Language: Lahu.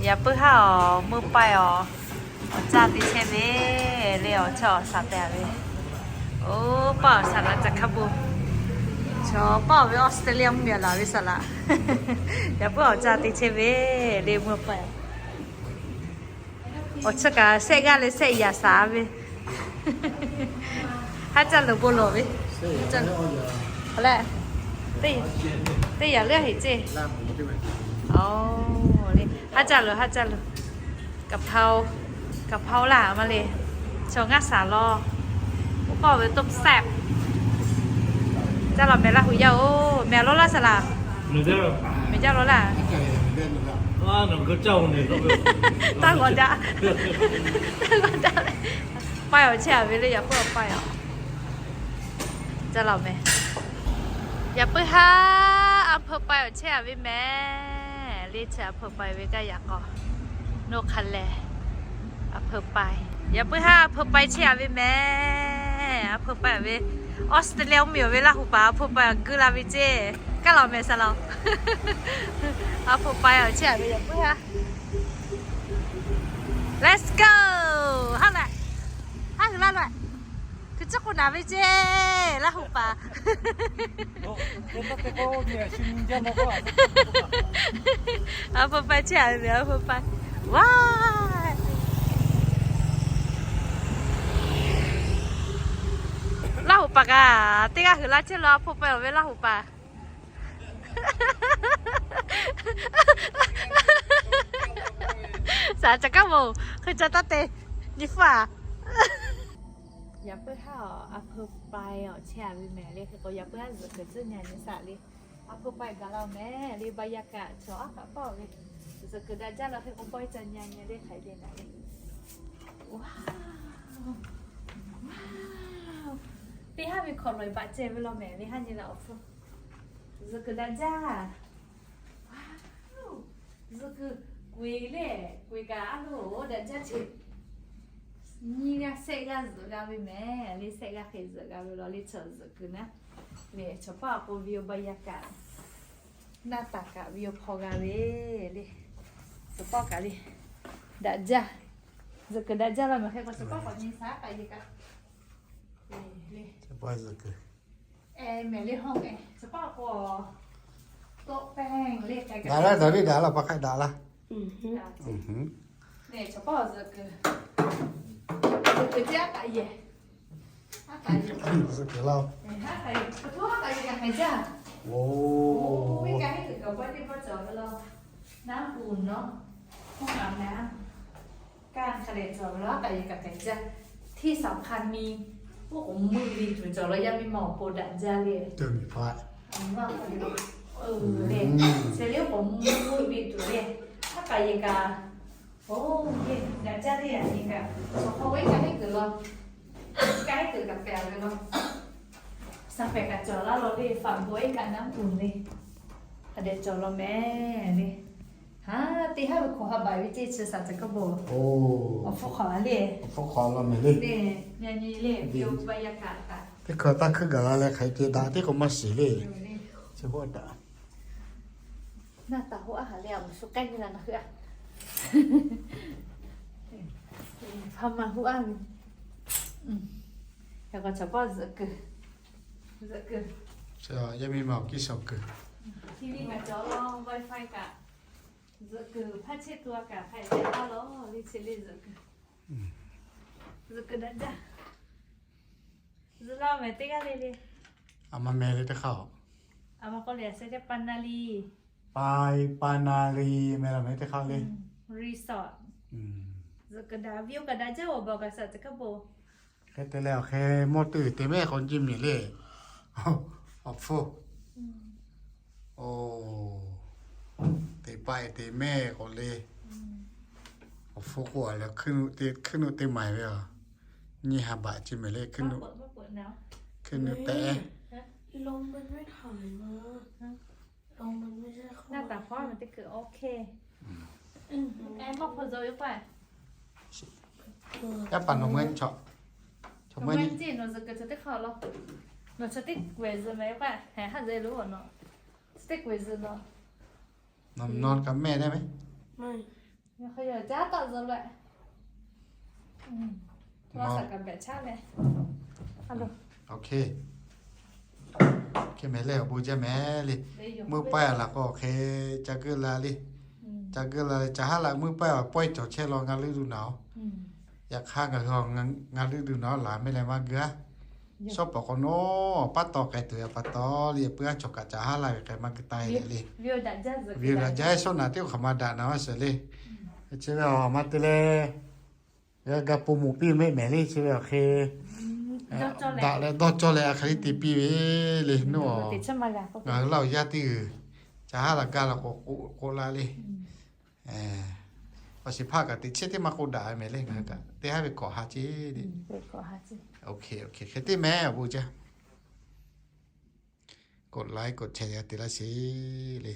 Yaꞈ puiˉ haˉ awˬ meuˇ paˆ awˬ, awˬ caˇ te chehˇ ve le, awˬ chawˇ awˬ saˍ tehꞈ ve. Oˇ, paˆ awˬ saˍ laꞈ caˬ hk'a bon, chaw paˆ awˬ ve Australia mvuhˇmiˬ laˬ ve saˍ laꞈ. Yaꞈ puiˉ awˬ caˇ te chehˇ ve le, meuˇ paˆ. Awˬ chawˇ kaꞈ shehˆ g'aˇ leh shehˆ yaꞈ shaˍ ve. Haˉ caˇ leuˬ bon lawˬ ve. Leh, teˇ yaꞈ leuˉ heꞈ ceˇ. Oˇ, le, haˉ caˇ leuˬ, haˉ caˇ leuˬ. Kaˍ hpaˇ, kaˍ hpaˇ laˇ maˇ le. Chaw ngaˇ shaˍ law. Oˇ k'oˆ ve toˆ sehˆ. Caˇ law mehˍ Laˇ huˍ yaˇ oˬ, mehˍ law laˇ saˍ laꞈ. Mehˍ jaˇ law laˇ. Taˇ g'awˬ jaˇ. Taˇ g'awˬ jaˇ. Paˆ awˬ chehˇ a ve le, yaꞈ puiˉ paˆ awˬ. Caˇ law mehˍ. Yaꞈ puiˉ haˉ a hpeu pai awˬ chehˇ a ve mehˍ. Le chi a hpeu pai ve kaˇ yaꞈ k'aw, noˇ hk'a lehˬ, a hpeu pai. Yaꞈ puiˉ haˉ a hpeu pai chehˇ a ve mehˍ. A hpeu pai a ve, Australia mvuhˇmiˬ awˬ ve Laˇ huˍ paˍ a hpeu pai awˬ guˇ la ve ceˇ. Kaˇ law mehˍ saˍ laꞈ. A hpeu pai awˬ chehˇ a ve yaꞈ puiˉ haˉ. Let's go. Haˉ leh, haˉ hui laˇ leh, hkui tcuhˉ k'oˆ naˍ ve ceˇ, Laˇ huˍ paˍ. A hpeu pai chehˇ a ve, a hpeu pai. Wa, Laˇ huˍ paˍ kaꞈ teˇ g'aˇ hui laˇ chehˇ la, a hpeu pai awˬ ve Laˇ huˍ paˍ. Saˍ caˬ kaˉ moˍ hk'e ca taˇ te, nyi hpaˇ. Yaꞈ puiˉ haˉ awˬ, a hpeu pai awˬ chehˇ a ve mehˍ le, hk'e k'o yaꞈ puiˉ haˉ zuhꞈ kuiˬ tcuhˉ nyi nyi saˍ le. A hpeu pai gaˬ la mehˍ le, ba yaˇ kaꞈ chaw aˉ kaꞈ paˆ ve. Zuhꞈ kuiˬ daꞈ jaˇ la hk'e k'o pawehˇ ca nyi nyi le hk'aˬ hk'e te naˍ le. Teˇ haˉ ve hkawꞈ lawˬ baꞈ ceh ve law mehˍ le, haˉ nyi la awˬ hpfuhˇ. Zuhꞈ kuiˬ daꞈ jaˇ. Zuhꞈ kuiˬ k'oꞈ-e le, k'oꞈ-e kaꞈ a loˍ daꞈ jaˇ ce. Nyiˇ g'aˇ shehˆ g'aˇ zuhꞈ g'a ve mehˍ le, shehˆ g'aˇ hk'e zuhꞈ g'a ve law le, chaw zuhꞈ kuiˬ naˉ. Le chaw paˆ awˬ pon ve awˬ ba yaˇ kaꞈ, naˆ taˍ kaꞈ ve awˬ hpaw g'a ve le. Chaw paˆ kaꞈ le, daꞈ jaˇ. Zuhꞈ kuiˬ daꞈ jaˇ la mehˍ hk'e k'o chaw paˆ k'awꞈ nyi shaˉ k'aꞈ ye kaꞈ. Chaw paˆ zuhꞈ kuiˬ. Mehˍ le hawˇ k'e, chaw paˆ k'o, tawˆ pehˇ le k'ai kaꞈ. Daꞈ laˇ, daꞈ le, daꞈ laˇ, pa hk'aˆ daꞈ laˇ. Chaw paˆ zuhꞈ kuiˬ, zuhꞈ kuiˬ teˇ aˉ k'aꞈ yehˬ. Zuhꞈ kuiˬ laˇ. Aˉ k'aꞈ yehˬ, pa htaˇ aˉ k'aꞈ yehˬ kaꞈ hk'e jaˇ. Oˇ, iˉ kaˆ heˉ kuiˬ kaꞈ bawˇ teˇ bawˇ cawˬ ve law. Naˉ uˍ nawˉ, hawˇ kaꞈ mehˍ a. Kaˇ hk'a lehˬ cawˬ ve law, aˉ k'aꞈ yehˬ kaꞈ hk'e jaˇ. ที่สำคัญ mi, oˇ k'oˍ mvuhˇ ve tuˬ cawˬ law, yaˇ miˇ ma awˬ pon daꞈ jaˇ le. Lehˬ, chi le k'oˍ mvuhˇ ve tuˬ le. Aˉ k'aꞈ yehˬ kaꞈ, oˇ, daꞈ jaˇ le, yaꞈ nyi kaꞈ, chaw hk'aw ve kaꞈ heˆ kuiˬ law. Kaꞈ heˆ kuiˬ kaꞈ pehˬ ve law. Saˍ pehˍ kaꞈ cawˬ laˇ law le, faꞈ bon iˉ kaˆ naˉ uˍ le. Hk'a dehꞈ cawˬ law mehˍ le. Haˉ, teˇ haˉ ve hkawꞈ ha baˬ ve ceˇ chi saˍ caˬ kaˉ bon. Awˬ hpfuhˇ hk'awꞈ la le. Awˬ hpfuhˇ hk'awꞈ law mehˍ le. Nyi nyi le, ve ba yaˇ kaꞈ kaꞈ. Teˇ hkawꞈ taˇ hkuiˇ gaˬ la leh hk'aˬ hk'e te daꞈ teˇ k'o maˇ shiˍ le. Chi k'oˆ daꞈ. Naˇ taˍ hoˆ aˉ haˍ le, a moˍ shu k'ehˉ nyi la naˬ hui a. Hpa ma hoˆ aˉ ve. Yaꞈ k'aw chaw paˆ zuhꞈ kuiˬ, zuhꞈ kuiˬ. Yaˇ miˇ ma awˬ kiˇ shawˍ kuiˬ. Hk'e le ngaˬ cawˬ law, wifi kaꞈ, zuhꞈ kuiˬ hpaˇ chehˇ tuˬ a kaꞈ hk'a dehꞈ laˇ law le, chi le zuhꞈ kuiˬ. Zuhꞈ kuiˬ daꞈ jaˇ. Zuhꞈ laˇ mehˍ teˇ g'aˇ le le. A ma mehˍ le teˇ hk'aˇ. A ma k'oˆ le, a se teˇ pa na li. Pai, pa na li mehˍ la mehˍ teˇ hk'aˇ le. Resort. Zuhꞈ kuiˬ daꞈ, view kaꞈ daꞈ jaˇ, awˬ baˬ kaꞈ saˍ caˬ kaˉ bon. Hk'e te leh awˬ hk'e mawˇ teˇ te mehˆ k'awꞈ jiˇ miˬ le. Awˬ hpfuhˇ. Oˇ, te paˆ te mehˆ k'awꞈ le. Awˬ hpfuhˇ k'oˆ a leh hkuiˉ nuˆ teˇ, hkuiˉ nuˆ teˇ maiˍ ve a. Nyiˇ ha baꞈ chi mehˍ le, hkuiˉ nuˆ, hkuiˉ nuˆ tehꞈ. ลมมันไม่ถ่ายมา ลมมันไม่ใช่เข้า Naˇ taˍ hpawˇ ma teˇ kuiˬ, OK. Mawˇ hpawˇ zaw ve k'o, yaˇ paˍ nawˬ meuˇ chaw, chaw meuˇ nyi ceˇ, nawˬ zuhꞈ kuiˬ chaw teˇ hk'aˇ law. Nawˬ chaw teˇ kuiˬ zuhꞈ mehˍ k'o, heh haˉ zuhꞈ lo nawˬ, chaw teˇ kuiˬ zuhꞈ nawˬ. Nawˬ nawˬ kaꞈ mehˆ le mehˍ. Yawˇ hk'aˇ yawˇ caˉ taˆ zuhꞈ leh, oˇ, hk'e mehˍ leh awˬ bon jaˇ mehˍ le. Muiˇ paˆ laˬ k'o hk'e ca geuˆ la le. Ca geuˆ la le, ca haˉ la muiˇ paˆ pawehˇ cawˬ chehˇ law ngaˬ leuˆ duˬ naˍ-oˬ. Yaꞈ hk'aˇ ngaˬ hui ngaˬ leuˆ duˬ naˍ-oˬ laˬ mehˍ leh maˇ geuˆ-a. Shawˉ pawˍ k'o nawˉ paˉ taw k'ai tuˬ yaꞈ pa taw le, puiˉ-a chaw kaꞈ ca haˉ la ve k'ai maˇ geuˆ taˍ le. Viˉ daꞈ jaˇ sho naˍ teˇ hk'aˬ ma daꞈ naˍ-oˬ sheˍ le. Chi ve awˬ ma te leh, g'a ga po moˍ piˇ mehˆ mehˍ le, chi ve awˬ hk'e daꞈ leh dawˇ cawˇ leh a hk'aˬ liˇ te piˇ ve le. Nuˇ-oˬ, ngaˬ hui laˇ awˬ yaˇ teˇ g'uiˬ ca haˉ la gaˇ la k'o k'oˆ la le. Awˬ shiˍ hpaˇ kaꞈ teꞈ chehˇ teˇ maˇ k'oˆ daꞈ mehˍ le, ngaˬ hui kaꞈ teˇ haˉ ve kawꞈ ha ceˇ le. Hk'e teˇ mehˍ awˬ bon jaˇ. K'oˆ la k'oˆ chehˇ yaˇ te laˇ sheˍ le.